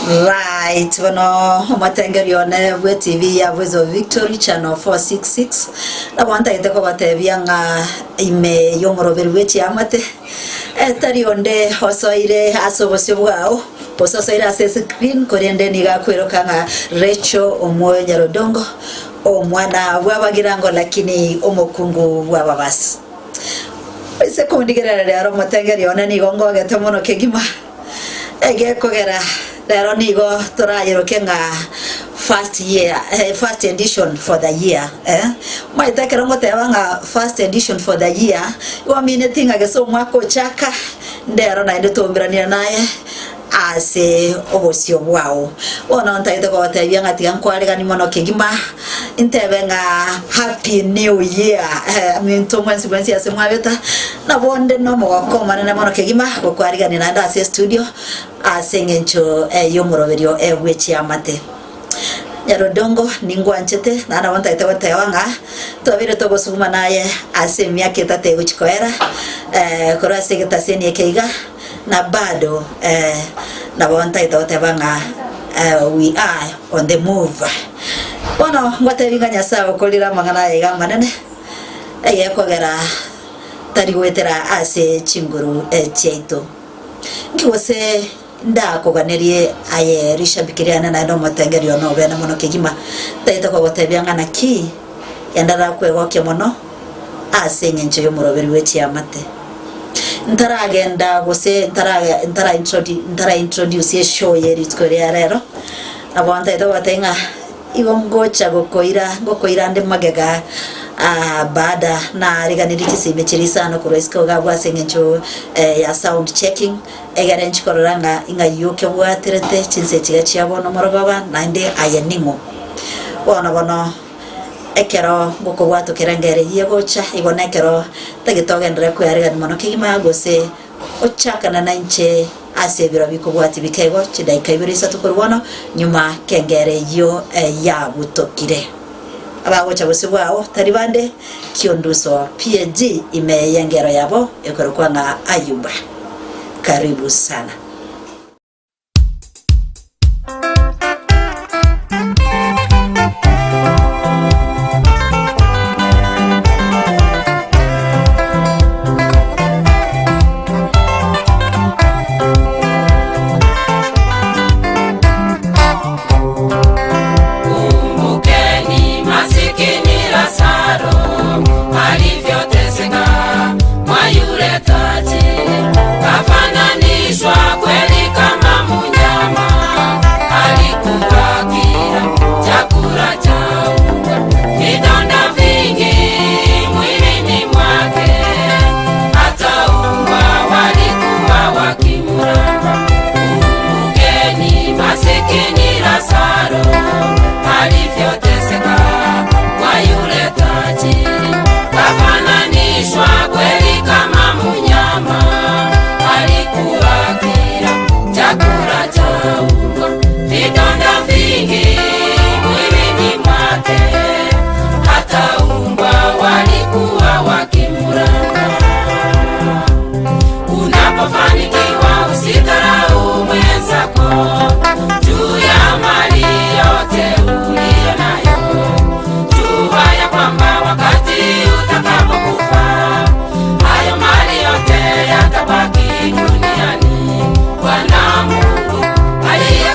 Right, bono omotengeri one bwe TV ya Voice of Victory channel 466 nabo ntagete kobatebia ng'a ime y'omoroberi bwe chiamate Tari onde osoire ase obosio bwao, gose osoire ase escreen, korende nigo akweroka ng'a Rachel omwoyo Nyarodongo, omwana bw'abagirango lakini omokungu bw'ababasi. Ase kondigerera rero omotengeri one nigo ngogete mono kegima, egekogera rero nigo torayeroke ng'a first year, first edition for the year eh. Omanyete ekero ngoteba ng'a first edition for the year, igo omineti ng'a gese omwaka ochaka, ndero naende twaumeranire naye ase obosio bwao. Bono ntagete kogotebia ng'a tiga nkwaregani mono kegima, ntebe ng'a happy new year minto mwensi bwensi ase mwabeta, nabo nde nomogoko omonene mono kegima gokwarigania naende ase estudio, Ase engencho y'omoroberio bwe chiamate. Nyarodongo, ningwanchete, naende nabo ntagete goteba ng'a twabeire togosuguma naye ase emiaka etato egochia koera, korwa ase egetaseni eke iga, na bado nabo ntagete goteba ng'a we are on the move. Bono ngotebi ng'a Nyasae okorire amang'ana aya iga amanene, egekogera tari goetera ase chinguru chiaito. Inki gose ndakoganerie aye rishabiki riane naende omotengeri one obene mono kegima, ntagete kogotebia ng'a naki endarakwegokia mono ase engencho y'omoroberi bwe chiamate. Ntaragenda gose ntara ntara ntara introduce eshow ye rituko ria rero, nabo ntagete kogotebia ng'a Igo ngocha gokoira, ngokoira nde magega baada naariganirie chisemi chiria isano korwa isiko iga abwo ase eng'encho ya sound checking, egere nchi korora ng'a ing'ai okebwaterete chinsa echi iga chia bono morogoba naende aye ning'o. Bono bono ekero ngokobwatokera engero eyio egocha, igo nekero ntagete ogenderere koearegania mono kegima gose Ochakana nainche ase ebiro bikobwatia bikego chidaika ibere isato korwa bono, nyuma kengere eyio yabutokire. Abagocha bosio bwao tari bande, Kionduso PAG ime y'engero yabo ekorokwa ng'a Ayuba. Karibu sana. Kumbukeni masikini Lazaro alivyoteseka mwa yule tajiri, kafananishwa kweli kama munyama, alikuwa kila chakula cha unga, vidonda vingi mwilini mwake, hata umbwa walikuwa wakimramba. Kumbukeni masikini Lazaro alivyoteseka kwa yule tajiri, kafananishwa kweli kama munyama, alikuwa akila chakula cha umbwa, vidonda vingi mwilini mwake, hata umbwa walikuwa wakimramba. Unapofanikiwa usidharau mwenzako juu ya mali yote uliyo nayo. Jua ya kwamba wakati utakapokufa hayo mali yote yatabaki duniani. Bwana Mungu aliye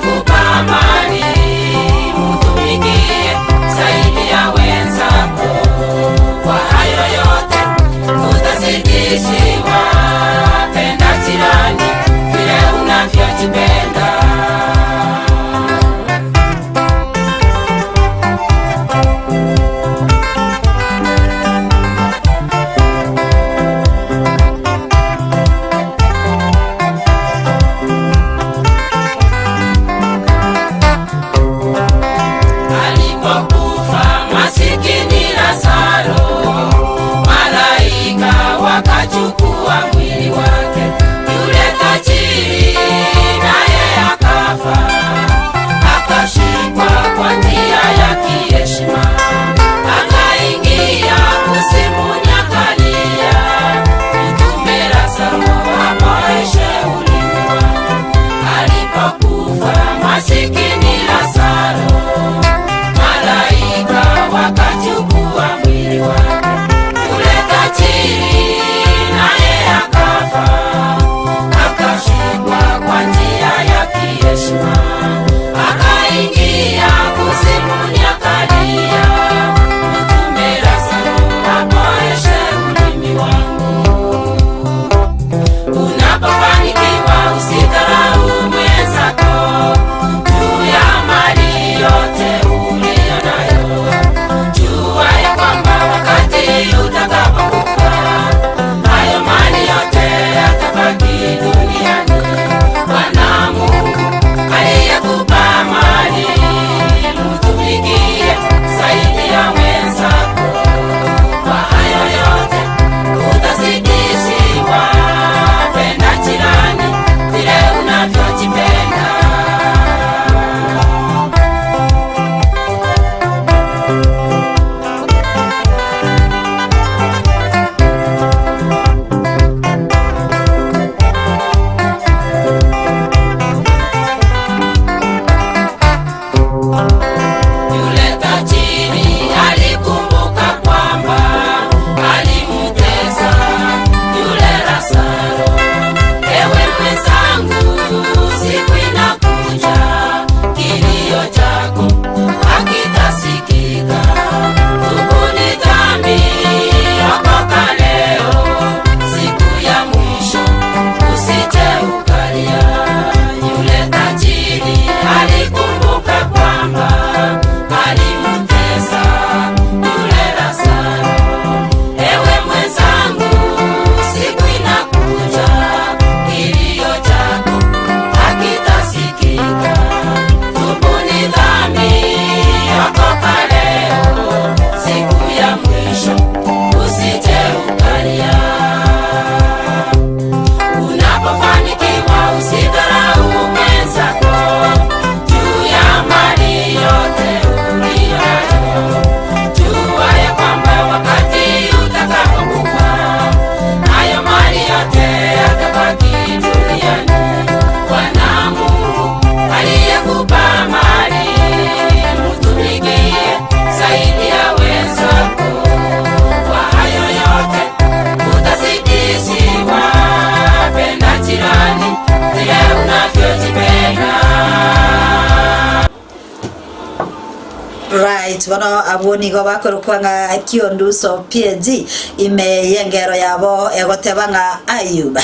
Right, bono abwo nigo bakorokwa ng'a Kionduso PAG ime y'engero yabo egoteba ng'a Ayub.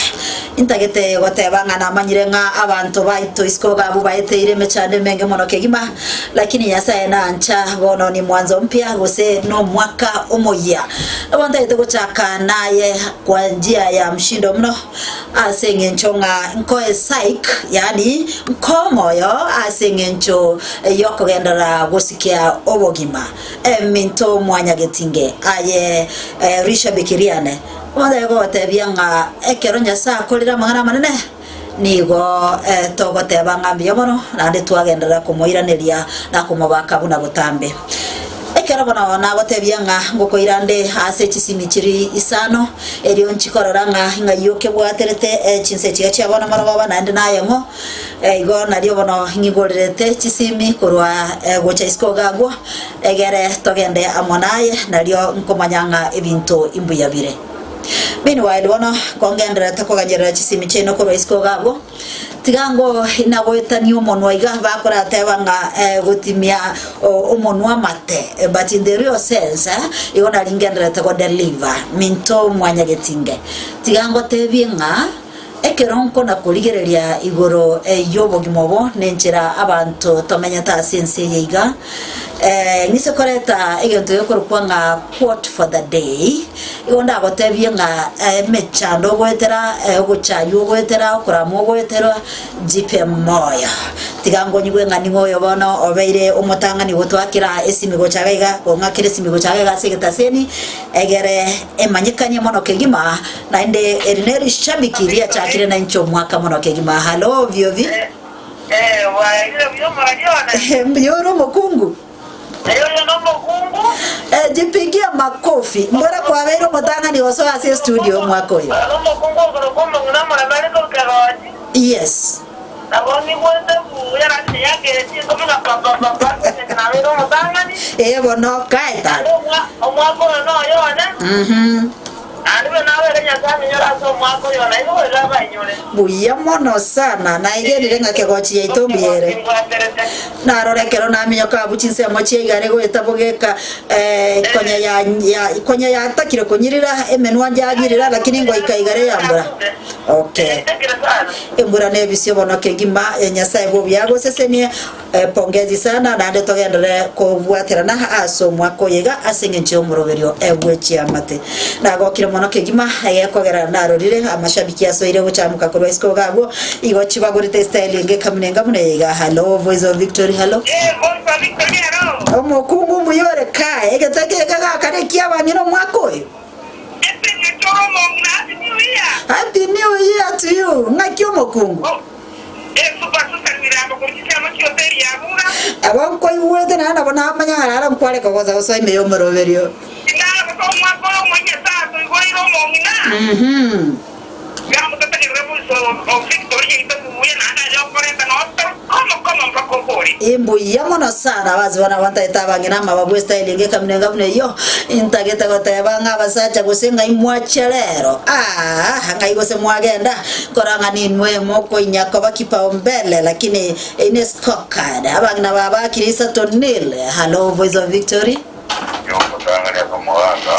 Intagete goteba ng'a namanyire ng'a abanto baito isiko iga abwo baeteire emechando emenge mono kegima, lakini Nyasae nancha bono ni mwanzo mpya gose nomwaka omoyia. Nabo ntagete gochaka naye kwa njia ya mshindo mno. Ase engencho ng'a nkoe psyche, yaani nkoe omoyo ase engencho y'okogenderera gosikia obogima. Eminto mwanyagetinge, aye rishabiki riane, bono egogotebia ng'a ekero Nyasae akorire amang'ana amanene, nigo togoteba ng'a mbuya mono, naende twagenderera komoiraneria na komobaka buna botambe. Ekero bono nagotebia ng'a ngokoira nde ase chisimi chiri isano, Erio nchikorora ng'a ing'ai okebwaterete chinsa echiga chia bono morogoba, naende naye ng'o? Igo nario bono ng'igorerete chisimi korwa gocha isiko iga agwo, egere togende amo naye, nario nkomanya ng'a ebinto imbuya bire. Meanwhile bono kongendererete koganyerera chisimi chiaino korwa isiko iga agwo, Tiga ngo inagoetania omonwa iga bakorateba ng'a gotimia omonwa amate but in the real sense igo nari ngendererete go deliver minto mwanyagetinge. Tiga ngotebie ng'a ekero nkona korigereria igoro y'obogima obo nenchera abanto tomenyete ase ense eye iga ng'ise koreta egento gekorokwa ng'a quote for the day. Igo ndagotebie ng'a emechando ogoetera, ogochaywa ogoetera, okoramwa ogoetera, jipe moyo. Tiga ngonyigwe ng'a ning'o oyo bono obeire omotang'ani gotwakera esimi gocha iga iga, kong'akera esimi gocha iga iga ase egetaseni, egere emanyekanie mono kegima, naende eri nerishabiki riachakire nainche omwaka mono kegima. Hallo Viovi. Eh, bwaerire buya omorari one. Mbuya ore omokungu? Naye oyo nomokungu. Jipigie makofi. Mbora kwabeire omotang'ani gosoa ase estudio omwaka oyo. Oyo nomokungu okorokwa omong'ina omoremu are korwa kegochi. Yes. Nabo nigwete buya lakini yakire chinkobi ng'a papapapa ase nabeire omotang'ani. Ee bono kae tata. Naende omwaka oyo noyo one. Naende buna nabeire Nyasae aminyore ase omwaka oyo, na inwe boigo abainyore. Buya mono sana. Naegenire ng'a kegochi yaito mbuya ere. Narora ekero naminyoka abwo chinsemo chia igare goeta bogeka eh, konya ya, ya, konya yatakire konyirira emenwa yanyirira lakini ngoika igare yambura. Okay. Embura nebisio bono kegima eh, Nyasaye bw'obuya agosesenie eh, pongezi sana naende togenderere kobwaterana ase omwaka oyo iga ase eng'encho y'omoroberio eh, bwe chiamate. Nagokire mono kegima egekogera narorire amashabiki asoire gochamuka korwa isiko iga agwo igo chibagorete estyle enge kamuna enga buna eye iga hallo voice of victory hallo. Eh, Voice of Victory hello. Omokungu omuya ore kae egeteke eke gakare ekiabang'ina omwaka oyo. Ase eng'encho ore omong'ina Happy New Year. Happy New Year to you ng'aki omokungu. Oh, eh, Super Susan Mirambo korwa chisemo chi'hoteli ya Bura. Abo nkoigwete naende nabo namanya ng'a raro nkware kogosa gosoa ime y'omoroberio. Inara gose omwaka oyo omoyia Nyasae atoigoire omong'ina, Tigamototegerere boiso o Victory yaito buya naende aye okoreta note komo komo mpaka okore. Imbuya mono sana abansi bono aba ntagete abang'ina amababu estyle enge ekamuna enga buna eyio, intagete goteba ng'a abasacha gose ng'ai mwachia rero aah ng'ai gose mwagenda kora ng'a ninwe mokoinya koba kipaumbele lakini eye ne scorecard abang'ina babakire isato nil hallo voice of victory. Y'omotang'ani akamogaka.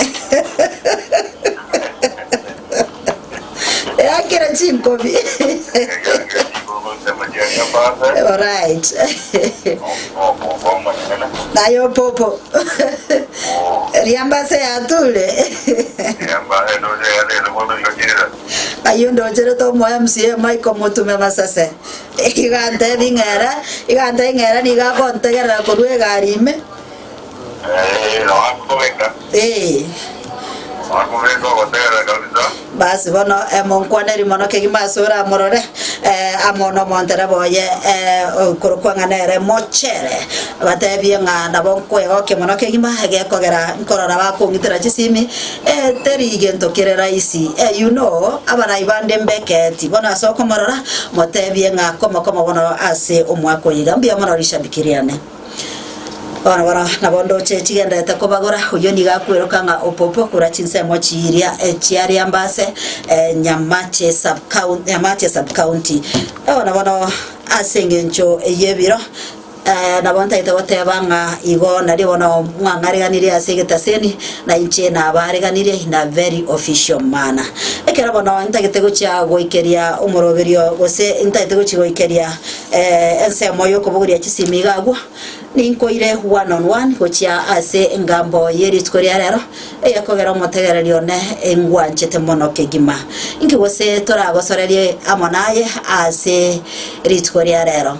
Eakire chinkobi. Eakire chinkobi ensemo chiaria mbase. Alright. Omokungu omonene. Naye opopo. Riambase yature. Riambase ndoche yarete bono igachirera. Ayio ndocherete omo MCA Michael Mutume Masase. Iga antebi ng'era, iga antebi ng'era nigo agontegerera korwa egari ime. Eh, nao akobeka. Ee. Akobeka ogotegerera kabisa. Basi bono emonkwaneri mono kegima ase oramorore, eh, amo nomontereba oye eh, okorokwa ng'a nere mochere, batebie ng'a nabo nkwegokia mono kegima, egekogera nkorora bakong'itera chisimi, eh, teri gento kere rahisi. Eh, you know, abarai bande mbeketi. Bono ase okomorora, motebie ng'a komo komo bono ase omwaka oyo iga. Mbuya mono rishabiki riane. Bono bono nabo ndoche chigenderete kobagora, oyio nigo akweroka ng'a opopo korwa chinsemo chiria chiaria mbase Nyamache sub-county, Nyamache sub-county. Bono bono ase engencho y'ebiro. Nabo ntagete goteba ng'a igo nario bono mwang'areganirie ase egetaseni, na inche nabareganirie in a very official manner. Ekero bono ntagete gochia goikeria omoroberio gose ntagete gochia goikeria ensemo y'okobogoria chisimi iga agwo, ninkoire one on one gochia ase engambo ye rituko ria rero, eyekogera omotegereri one ngwanchete mono kegima. Inki gose toragosorerie amo naye ase rituko ria rero?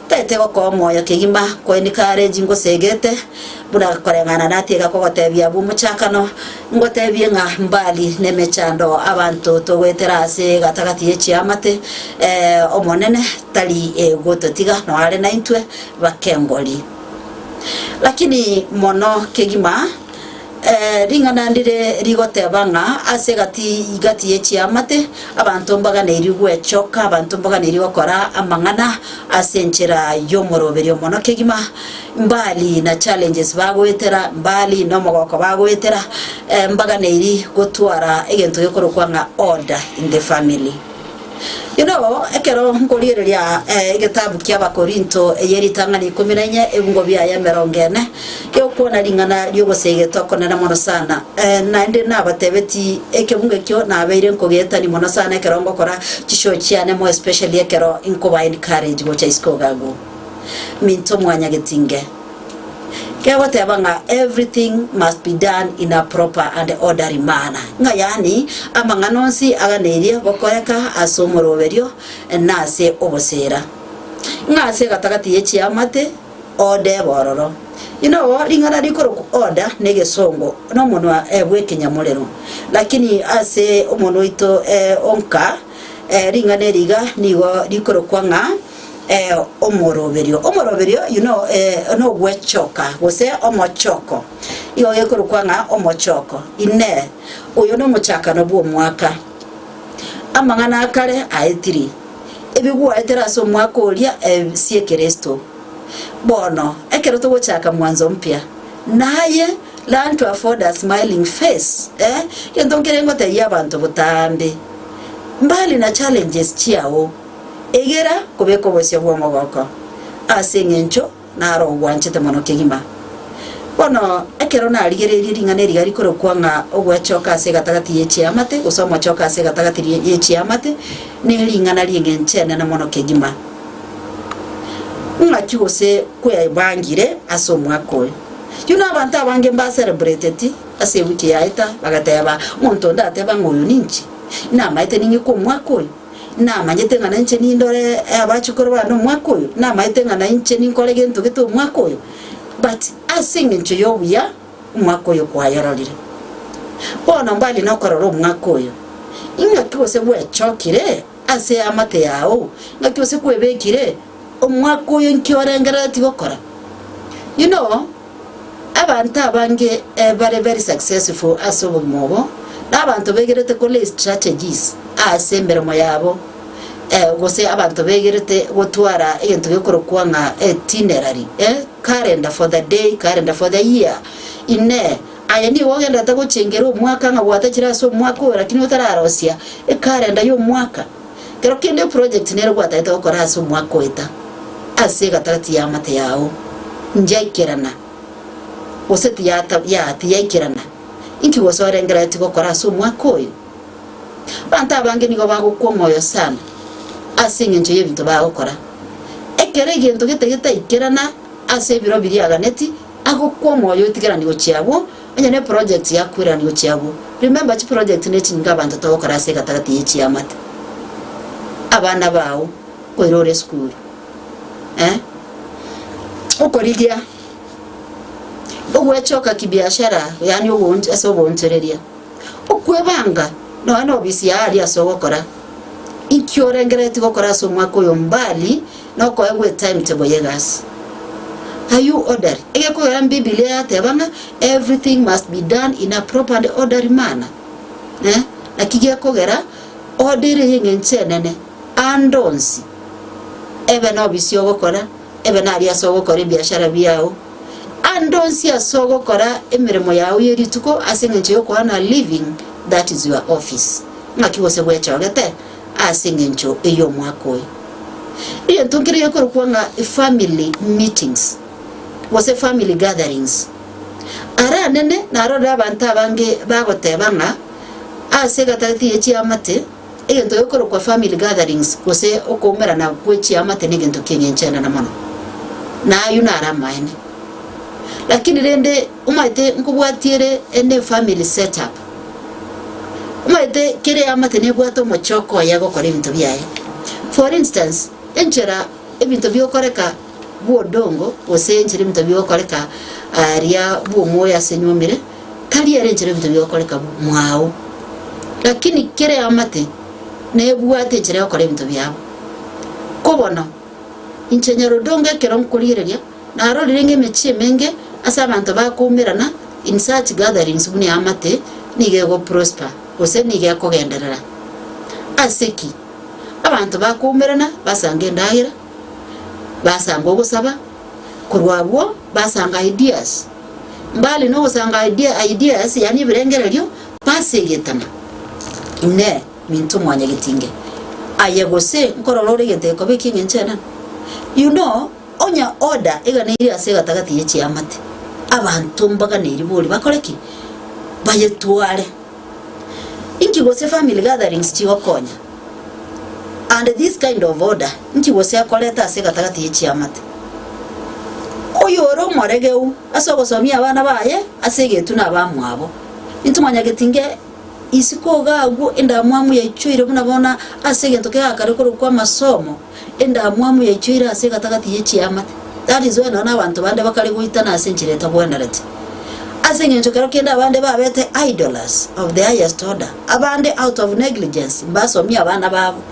Taete gokoa omoyo kegima, koenika are ngosegete, buna koreng'ana natiga kogotebia abwo omochakano, ngotebie ng'a mbali nemechando abanto togoetera ase gatagati ye chiamate, ee, Omonene tari gototiga noare naintwe bakengori. Lakini mono kegima, Ring'ana ndire rigoteba ng'a ase egati gati ye chiamate abanto mbaganeiri gwechoka, abanto mbaganeiri gokora amang'ana ase enchera y'omoroberio mono kegima, mbali na challenges bagoetera, mbali na omogoko bagoetera, mbaganeiri gotwara egento gekorokwa ng'a order in the family. You know, ekero nkoriereria egetabu kia Abakorinto eye ritang'ani ikomi na inye ebungo biaye emerongo ene, gegokwana ring'ana ri'ogosegetwa okonene mono sana. Naende nabatebeti ekebungo ekio nabeire nkogetani mono sana ekero ngokora chishow chiane more especially ekero nkoba encourage gocha isiko iga agwo. Minto mwanyagetinge. Kegoteba ng'a everything must be done in a proper and orderly manner, ng'a yaani amang'ana onsi aganeirie gokoreka ase omoroberio na ase oboseera, ng'a ase egatagati ye chiamate order ebe ororo. You know, ring'ana rikorokwa order na egesongo na omonwa bw'ekenyamorero, lakini ase omonwa oito onka ring'ana eri iga nigo rikorokwa ng'a Omoroberio. Omoroberio, you know, nogwechoka, gose omochoko. Igo gekorokwa ng'a omochoko. Inee! Oyo nomochakano bw'omwaka? Amang'ana a kare aetire, ebigwaetera ase omwaka oria sie Kristo. Bono, ekero togochaka mwanzo mpya, naye learn to afford a smiling face, eh, gento nkere ngotebia abanto botambe, mbali na challenges chiao. Egera kobeka obosio bw'omogoko, ase engencho naro ogwanchete mono kegima. Bono ekero narigereirie ring'ana eriga rikorokwa ng'a ogwechoka ase egatagati ye chiamate, gose omochoko ase egatagati ye chiamate, ne ring'ana ri'engencho enene mono kegima. Ng'aki gose kwebangire ase omwaka oyo? You know abanto abange mba celebrateti ase ewiki yaeta, bagateba, omonto onde ateba ng'a oyo ninche, namaete ning'ike omwaka oyo. Namanyete ng'a nainche nindore abachokoro bane omwaka oyo, namaete ng'a nainche ninkore gento gete omwaka oyo, but ase eng'encho y'obuya omwaka oyo kwayororire. Bono mbali nokorora omwaka oyo, ing'aki gose gwechokire ase eamate yao, ng'aki gose kwebekire omwaka oyo inki orengereretie gokora? You know, abanto abange bare very successful ase obogima obo, na abanto begerete ko lay strategies ase emeremo yabo, gose abanto begerete gotwara egento gekorokwa ng'a itinerary, calendar for the day, calendar for the year. Inee! Aye nigo ogendererete gochengera omwaka ng'a gwatachire ase omwaka oyo lakini otararosia ecalendar ya omwaka? Kero kende eproject nere gwatagete gokora ase omwaka oeta ase egatagati y'amate yao njaikerana gose tiyata ya tiyaikerana. Inki gose orengereretie gokora ase omwaka oyo? Abanto abange nigo bagokwa omoyo sana ase eng'encho y'ebinto bagokora. Ekero egento gete getaikerana ase ebiro biria aganeti, agokwa omoyo otigerani gochia abwo, onye ne project yakwirani gochia abwo. Remember chiproject ne chinyinga abanto togokora ase egatagati ye chiamate. Abana bao koira ore esukuru eh, okorigia ogwechoka kibiashara yaani ogoonch ase ogoonchoreria, okwebanga nonya na obisi yao aria ase ogokora, inki orengereretie gokora ase omwaka oyo mbali na okoegwa etimetable ya egasi. Are you orderly? Egekogera mbibilia yateba ng'a everything must be done in a proper and orderly manner eh, naki gekogera order ere ey'eng'encho enene ande onsi, ebe na obisi ogokora, ebe naria ase ogokora ebiashara biao, ande onsi ase ogokora emeremo yao ye rituko ase eng'encho yokoana living, that is your office. Ng'aki gose bwechogete ase eng'encho ey'omwaka oyo. Egento nkere gekorokwa ng'a family meetings gose family gatherings. Ara anene narorire abanto abange bagoteba ng'a ase egatageti ye chiamate, egento gekorokwa family gatherings gose okoumerana gwe chiamate negento ki'eng'encho enene mono. Na ayio naro amaene. Lakini rende omanyete nkobwatia ere ene family set up. Omanyete kera eamate nebwate omochoko oye gokora ebinto biaye. For instance, enchera ebinto biokoreka bw'odongo gose enchera ebinto biokoreka aria bw'omoyo ase nyuomire, tari ere enchera ebinto biokoreka mwao. Lakini kera eamate nebwate enchera yokora ebinto biabo. Ko bono, inche nyarodongo ekero nkorigereria, Narorire ng'a emechie emenge ase abanto bakoumerana in such gatherings buna eamate nigo ego prosper gose nigo ekogenderera. Ase ki? Abanto bakoumerana basanga endagera, basanga ogosaba, korwa abwo basanga ideas. Mbali na ogosanga idea ideas yaani ebirengererio, basegetana. Inee! Minto mwanyagetinge, aye gose nkorora ore egento gekoba eki'engencho enene? You know, Onye order eganeiri ase egatagati ye chiamate, abanto mbaganeiri bori bakore ki? Bayetware. Inki gose family gatherings chigokonya? And this kind of order inki gose akoreta ase egatagati ye chiamate? Oyo ore omoregeu ase ogosomia abana baye ase egetu na abamwabo. Intwe mwanyagetinge isiko iga agwo endamwamu yaichoire buna bono ase egento kegakare korokwa amasomo. Endamwamu yaichoire ase egatagati ye chiamate. That is why nonya abanto bande bakare goitana ase enchera etabwenereti. Ase eng'encho kero kende abande babete idlers of the highest order, abande out of negligence mbasomie abana babo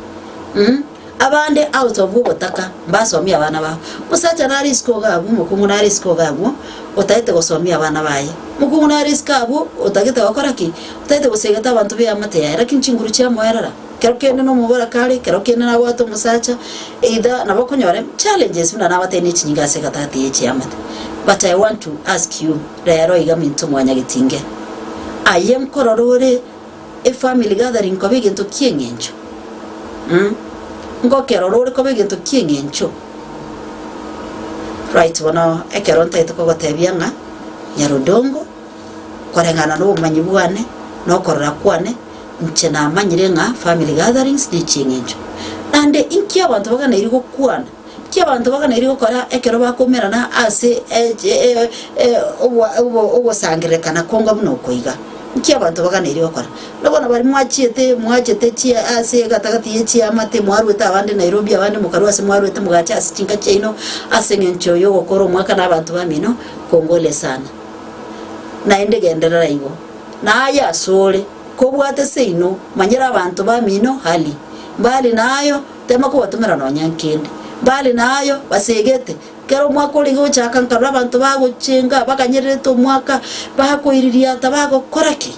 mm abande out of obotaka mbasomie abana babo. Omosacha nare isiko iga abwo, omokungu nare isiko iga abwo, otaete gosomia abana baye. Omokungu nare isiko abwo, otagete gokora ki? Otagete gosegeta abanto b'eamate yaye, lakini chinguru chiamoerera. Kero kende nomoboraka are, kero kende nabwate omosacha, either nabo okonyora challenges buna nabatebie ne chinyinga ase egatagati ye chiamate. But I want to ask you rero iga minto mwanyagetinge, aye nkorora ore efamily gathering koba egento kieng'encho mh, ngokerora ore koba egento kieng'encho? Right bono ekero ntagete kogotebia ng'a nyarodongo koreng'ana nobomanyi bwane, na okorora kwane, Inche namanyire ng'a family gatherings nechieng'encho. Naende inki abanto baganeiri gokwana? Inki abanto baganeiri gokora ekero bakoumerana ase ogosangererekana konga buna oko iga? Inki abanto baganeiri gokora? Buna bono baria mwachiete mwachete chi ase egatagati ye chiamate mwaruete abande Nairobi abande mokarua ase mwaruete mogacha ase chinka chiaino ase eng'encho yogokora omwaka na abanto bamino, kongole sana. Naende genderera igo. Na aye asore, kobwate seino, manyera abanto bamino hali. Mbali nayo, tema kobatomera nonya nkende. Mbali nayo, basegete. Kera omwaka orenge gochaka nkarora abanto bagochenga, baganyererete omwaka, bakoiririata, bagokora ki?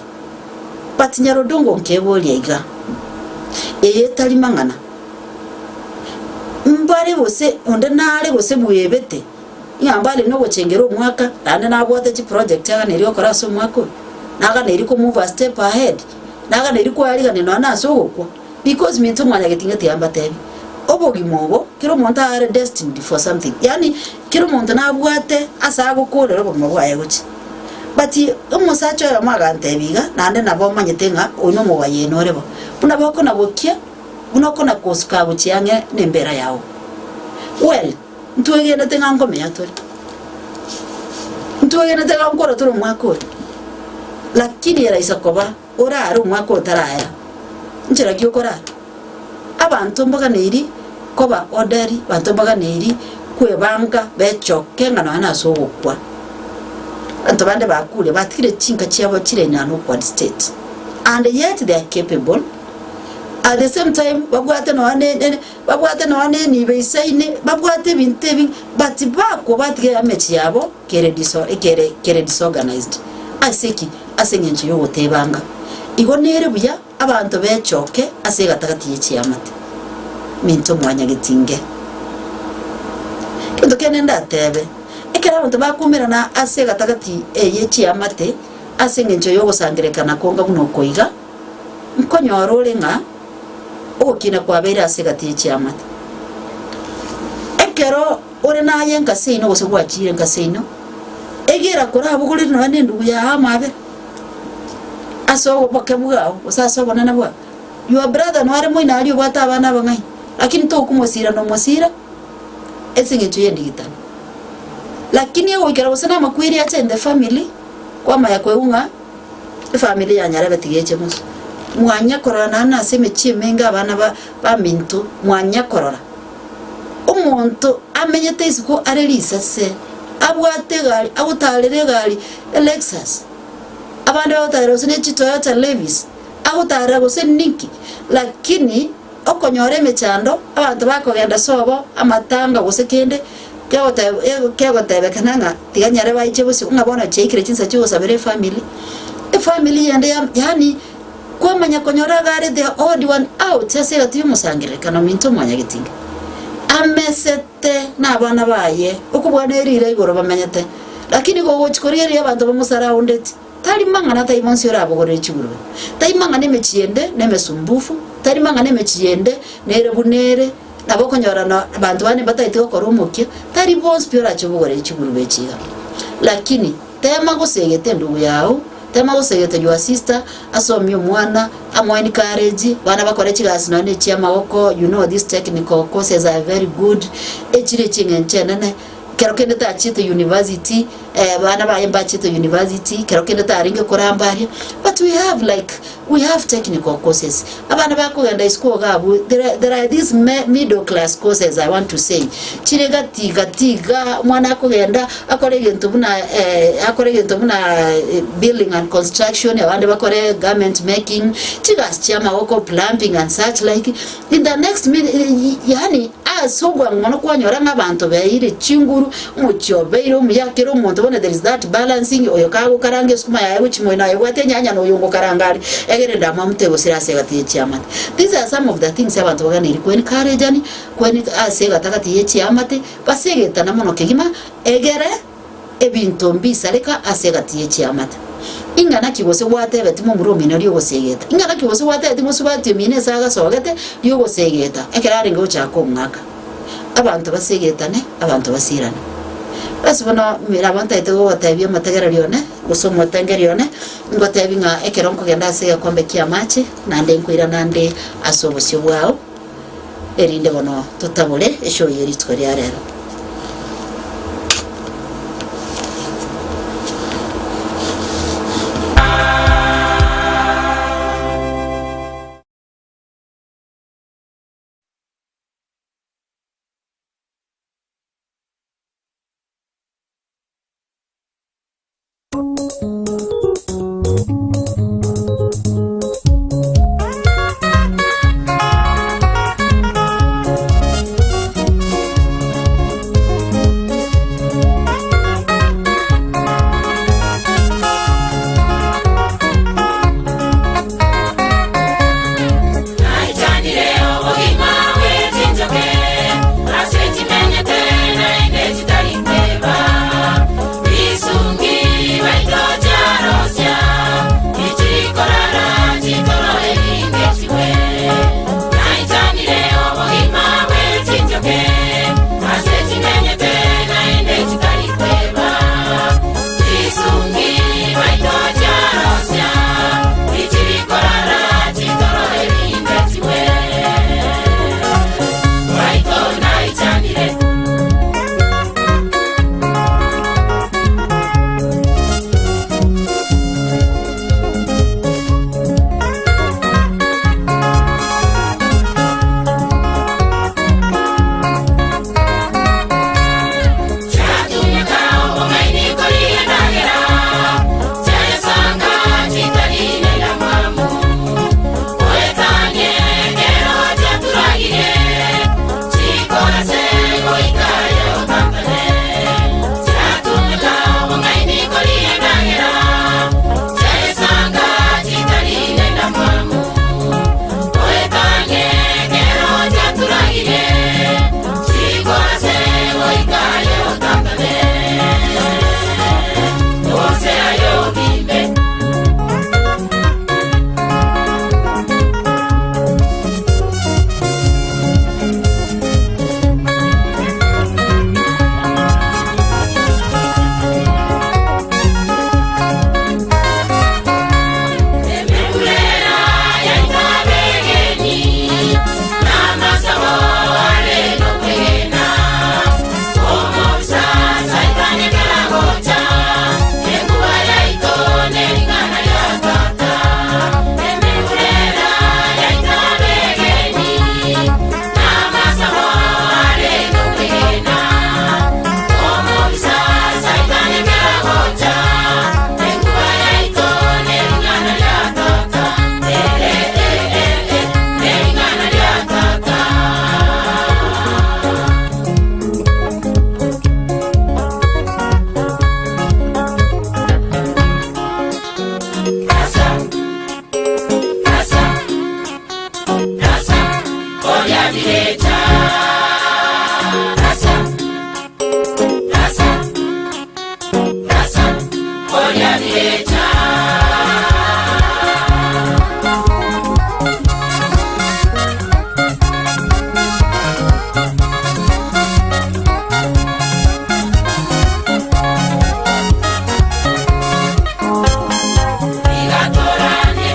But nyarodongo nkeboria iga, eye etari mang'ana. Mbare gose onde nare gose bwebete. Ng'a mbare nogochengera omwaka, naende nabwate chiproject aganeiri gokora ase omwaka oyo, naganeiri ko move a step ahead, naganeiri koarigania nonya na ase ogokwa, because minto mwanyagetinga tiga mbatebi, obogima obo kera omonto are destined for something, yaani kera omonto nabwate ase agokorera obogima bwaye gochia. But omosacha oyomo agantebia iga, naende nabo omanyete ng'a oyo na omobayeno ore bo, buna bokonagokia, buna okonakosuka gochia ang'e na embera yao. Well. Ntwegenete ng'a nkomenya tore, ntwegenete ng'a nkoro tore omwaka oyo, lakini eraisa koba orare omwaka otaraya, nchera ki okorara? Abanto mbaganeiri koba orderly, abanto mbaganeiri kwebanga bechoke ng'a nonya nase ogokwa. Abanto bande bakure batigire chinka chiabo chire in an awkward state and yet they are capable, at the same time babwate nonya ne ne. Babwate nonya nenibo eisaine, babwate ebinto ebi, but bakwo batiga emechie yabo kere diso kere kere disorganized. Ase ki? Ase eng'encho y'ogotebanga. Igo nere buya abanto bechoke ase egatagati ye chiamate. Minto mwanyagetinge. Egento kende ndatebe, ekero abanto bakoumerana ase egatagati eye chiamate, ase eng'encho y'ogosangererekana konga buna oko iga, Nkonyora ore ng'a ogokina kwabeire ase egati ye chiamate. Ekero ore naye nka seino gose gwachire nka seino, egera korabogorerie nonya na endugu yao amabera ase oboke bwao gose ase obonene bwao. Your brother noare moino aria obwate abana abang'aini, lakini tokomosira nomosira ase eng'encho y'endigitano. Lakini egoikera gose namakweri ache in the family, kwamanya koigwa ng'a efamiri ya nyarebe tiga eche mosio. Mwanya korora naende ase emechie emenge abana ba baminto, mwanya korora. Omonto amenyete isiko are risase, abwate egari, agotarera egari e Lexus, abande bagotarera gose ne chitoyota levis, agotarera gose ninki, lakini okonyora emechando, abanto bakogenda sobo, amatanga gose kende, kegoteb kegotebekana ng'a tiga nyare baiche bosio ng'a bono chiaikire chinsa chiogosabera efamiri, efamiri yende ya yaani kwamanya konyora iga are the odd one out ase egati ya omosangererekano ominto omwanyagetinga. Amesete na abana baye, okobua ne riira igoro bamenyete, lakini gogochia korigereria abanto bamosaraundeti. Tari mang'ana tai bonsi orabogorere chigurube, tai mang'ana emechie ende nemesumbufu, tari mang'ana emechie ende nere buna ere, nabo okonyora na abanto bande mbataeti gokora omokia, tari bonsi pi orache obogorere chigurube echi iga. Lakini tema gosegeta endugu yao, tema gosegeta your sister, asomie omwana, amo encourage, abana bakore chigasi nonya na echia amagoko, you know these technical courses are very good, echire eching'encho enene. Kero kende tachiete university, abana baye mbachiete university, kero kende tarenge koramba aria, but we have like, we have technical courses. Abana bakogenda isiko iga abwo, there are, there are these me middle class courses I want to say, chire gati gati iga, omwana akogenda akore egento buna akore egento buna building and construction, abande bakore garment making, chigasi chia amagoko, plumbing and such like, in the next minute, yaani Ase obwango mono kwanyora ng'a abanto beire chinguru, omochie obeire omuya, kera omonto bono there is that balancing, oyo kagokaranga esukuma yaye gochia moino aye obwate enyanya na oyo ngokaranga are, egere endamwamu tegosira ase egati ye chiamate. These are some of the things abanto baganeiri ko encourage-ani, ko ase egatagati ye chiamate, basegetana mono kegima, egere ebinto mbisareka ase egati ye chiamate. Ing'ana ki gose gwatebeti momura omino ri'ogosegeta? Ing'ana ki gose gwatebeti mosubati omino ase agasogete ri'ogosegeta ekero arenge gochaka omwaka? Abanto basegetane, abanto basirane. Ase bono nabo ntagete gogotebia omotegereri one, gose omotengeri one, ngotebi ng'a ekero nkogenda ase egekombe ki'amache, naende nkoirana nde ase obosio bwao, erinde bono totabore eshow ye rituko ria rero. Yecha. Igatoranie,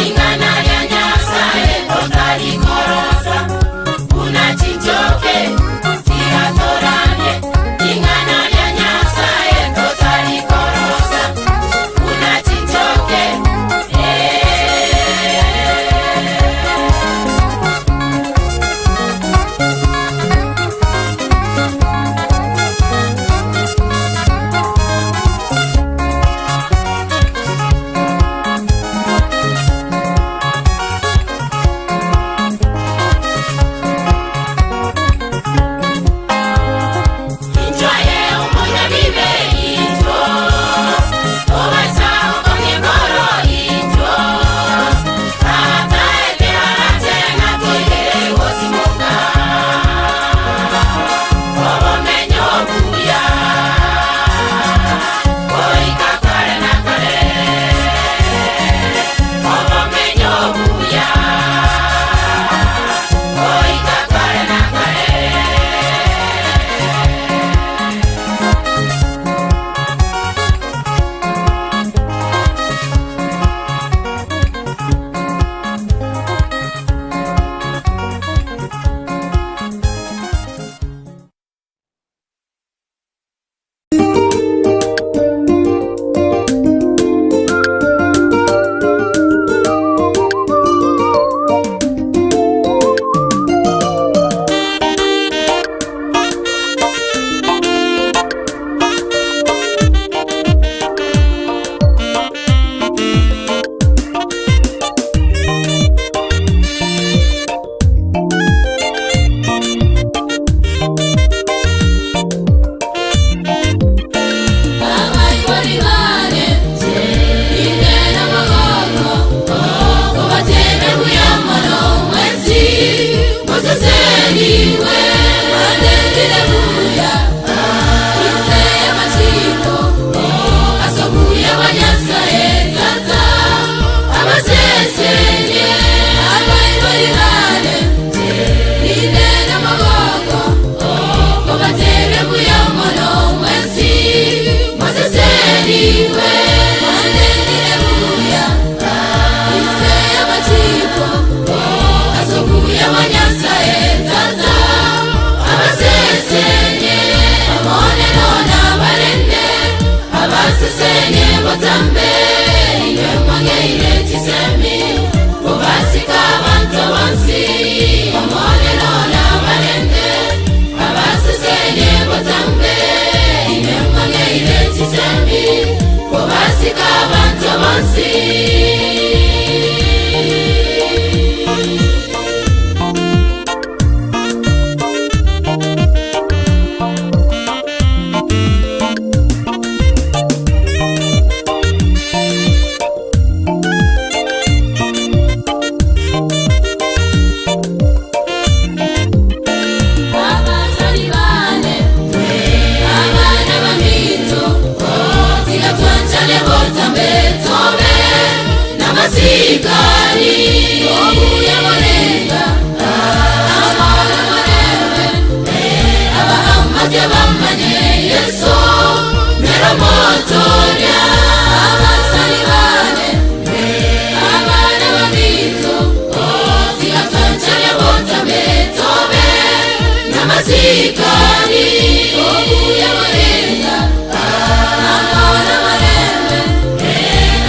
ing'ana lya Nyasaye totarikorosa, buna chinchoke. Tigatoranie, ing'ana lya Nyasaye totarikorosa, buna chinchoke. Injoye omunyabibe injo, obasa okong'engoro injo, tataete arache natoire gotimoka, obomenyo buya, goika kare na kare, obomenyo buya, goika kare na kare. Masikani obuya barenga amara marembe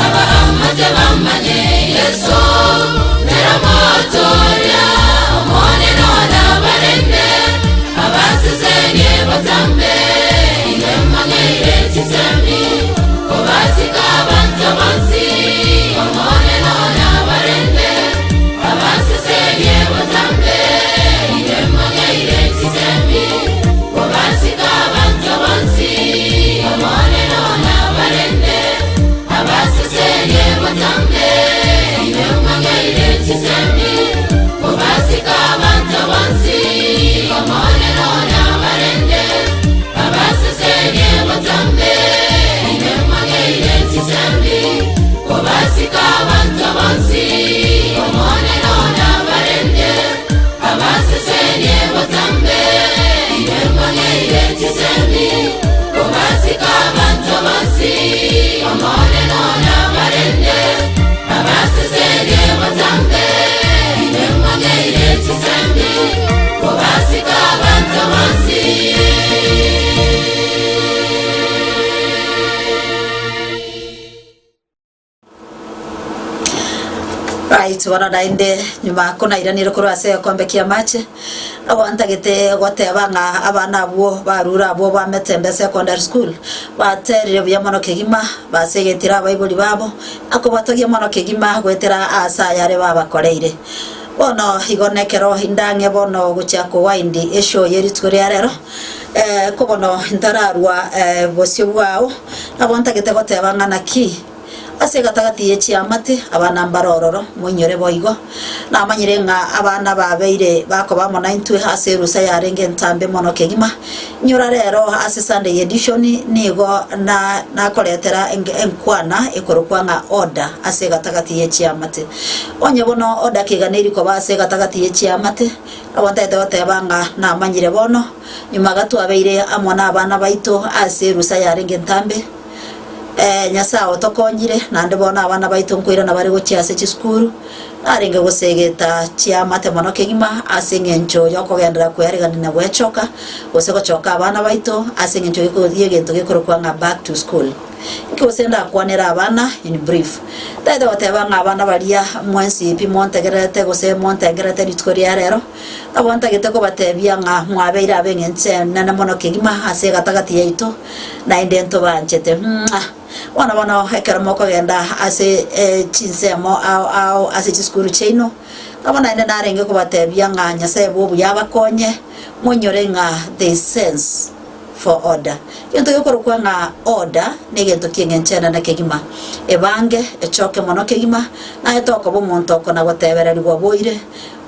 aba amaze bamanye Yesu. Right, bono naende nyuma konairanire korwa ase egekombe ki'amache, nabo ntagete goteba ng'a abana abwo barure abwo ba Metembe Secondary School baterire buya mono kegima, basegetire abaibori babo, na kobatogia mono kegima goetera aase ayare babakoreire. Bono igo nekero indang'e bono gochia kowind eshow ye rituko ria rero, ko bono ntararwa bosio bwao, nabo ntagete goteba ng'a naki, Ase egatagati ye chiamate abana mbare ororo, moinyore boigo. Namanyire ng'a abana babeire bakoba amo naintwe ase erusa yarenge entambe mono kegima. Inyora rero ase Sunday edition nigo na nakoretera enkwana ekorokwa ng'a order ase egatagati ye chiamate. Onye bono order keganeiri koba ase egatagati ye chiamate, nabo ntagete goteba ng'a namanyire bono, nyuma gatwabeire amo nabana baito ase erusa yarenge entambe, Nyasae otokonyire, naende bono abana baito nkoirana bare gochia ase chisukuru, narenge gosegeta chiamate mono kegima ase eng'encho y'okogenderera kwearegania na gwechoka, gose gochoka abana baito ase eng'encho y'egento gekorokwa ng'a back to school. Inki gose ndakwanere abana in brief? Ntagete goteba ng'a abana baria mwensi pi montegererete gose montengererete rituko ria rero, nabo ntagete kobatebia ng'a mwabeire ab'eng'encho enene mono kegima ase egatagati yaito, naende ntobanchete. Mwah! Bono bono ekero mokogenda ase chinsemo ao ao ase chisukuru chiaino, nabo naende narenge kobatebia ng'a Nyasae bw'obuya abakonye, moinyore ng'a there is sense for order. Egento gekorokwa ng'a order negento ki'eng'encho enene kegima. Ebange, echoke mono kegima, naye tokoba omonto okona-gotebererigwa boire,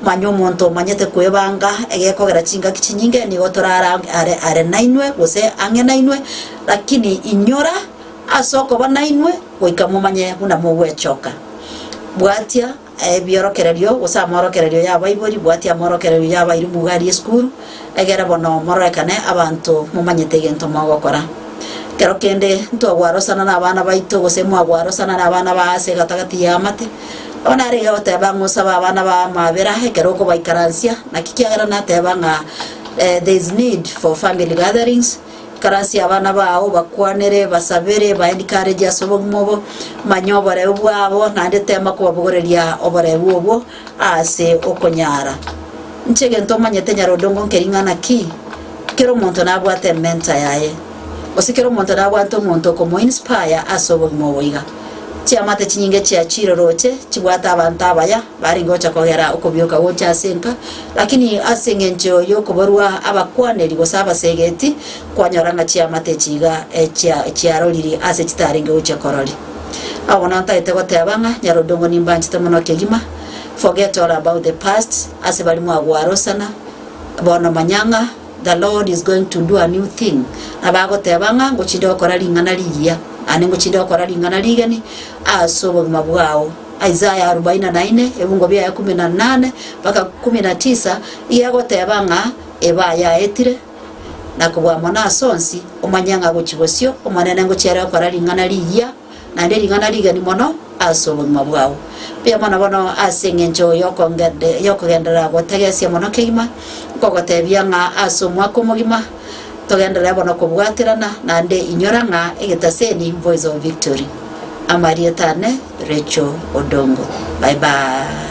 Manya omonto omanyete kwebanga, egekogera chingaki chinyinge nigo torare are are nainwe gose ang'e nainwe, lakini inyora ase okoba nainwe goika momanye buna mogwechoka. Bwatia ebiorokererio gose amorokererio y'abaibori, bwatia amorokererio y'abairimu iga aria esukuru, egere bono mororekane abanto momanyete egento mogokora. Ekero kende ntwagwarosana nabana baito gose mwagwarosana nabana ba ase egatagati y'amate, Bono arenge goteba ng'a osabe abana ba amabera ekero okobaikaransia, naki kiagera nateba ng'a there is need for family gatherings, ikaransia abana bao bakwanere, basabere, ba encourage ase obogima obo, manya oboreu bwabo naende tema kobabogoreria oboreu obwo ase okonyara. Inche egento omanyete nyarodongo nkeri ng'a naki, kera omonto nabwate ementor yaye, gose kera omonto nabwate omonto okomo inspire ase obogima obo iga. Chiamate chinyinge chia chiroroche chibwate abanto abaya barenge gocha kogera okobioka gocha ase enka, lakini ase engencho y'okoborwa abakwaneri gose abasegeti, kwanyora ng'a chiamate echi iga chiaroriri ase chitarenge gochia korori. Nabo bono ntagete goteba ng'a Nyarodongo nimbanchete mono kegima, forget all about the past, ase baria mwagwarosana, bono manya ng'a The Lord is going to do a new thing, nabo agoteba ng'a ngochinde gokora ring'ana rigiya, naende ngochinde gokora ring'ana rigeni ase obogima bwao. Isaya arubaini na ine, ebungo biaye kumi na nane mpaka kumi na tisa, iga egoteba ng'a eba yaetire, na kobua mono ase onsi, omanye ng'a gochia bosio Omonene ngochia are gokora ring'ana rigiya, naende ring'ana rigeni mono ase obogima bwao. Mbuya mono bono ase engencho y'okogenderera gotegesia mono kegima, nkogotebia ng'a ase omwaka omogima togenderere bono kobwaterana, naende inyora ng'a egetaseni Voice of Victory. Amarieta ane Rachel Odongo. Bye bye.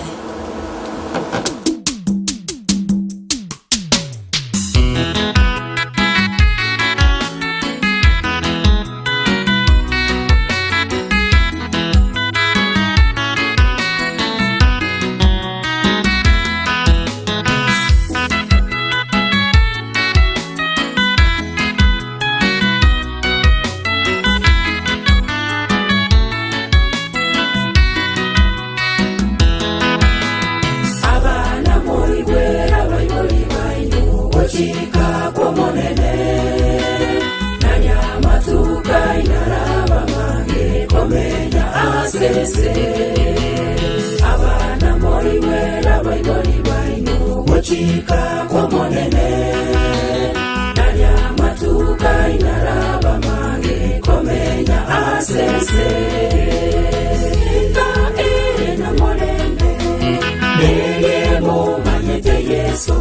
Abana moigwere abaibori baino gochika kw'Omonene. Naria amatuko aino araba amange komenya ase ense. Abana moigwere abaibori baino gochika kw'Omonene. Naria amatuko aino araba amange komenya ase ense. Enka ere nomorembe, neye momanyete Yeso.